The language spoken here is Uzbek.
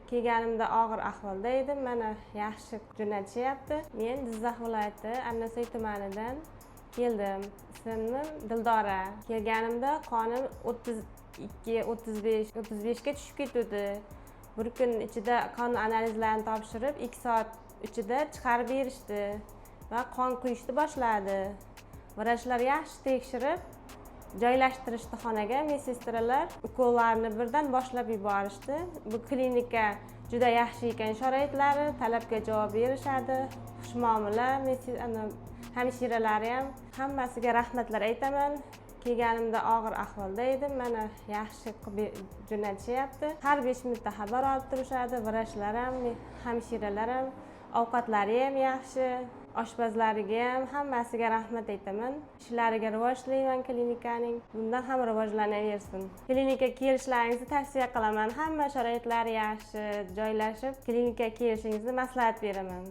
Kelganimda og'ir ahvolda edim, mana yaxshi jo'natishyapti. Men Jizzax viloyati Arnasoy tumanidan keldim. Ismim Dildora. Kelganimda qonim 32, 35, 35ga tushib ketuvdi. Bir kun ichida qon analizlarini topshirib, 2 soat ichida chiqarib berishdi va qon quyishni boshladi. Vrachlar yaxshi tekshirib, joylashtirishdi xonaga. Medsestralar ukollarni birdan boshlab yuborishdi. Bu klinika juda yaxshi ekan, sharoitlari talabga javob berishadi, xushmuomala, hamshiralari ham. Hammasiga rahmatlar aytaman. Kelganimda og'ir ahvolda edim, mana yaxshi qilib jo'natishyapti. Har 5 minutda xabar olib turishadi vrachlar ham, hamshiralar ham. Ovqatlari ham yaxshi, oshpazlariga ham, hammasiga rahmat aytaman. Ishlariga rivoj tilayman klinikaning, bundan ham rivojlanaversin. Klinikaga kelishlaringizni tavsiya qilaman. Hamma sharoitlari yaxshi, joylashib klinikaga kelishingizni maslahat beraman.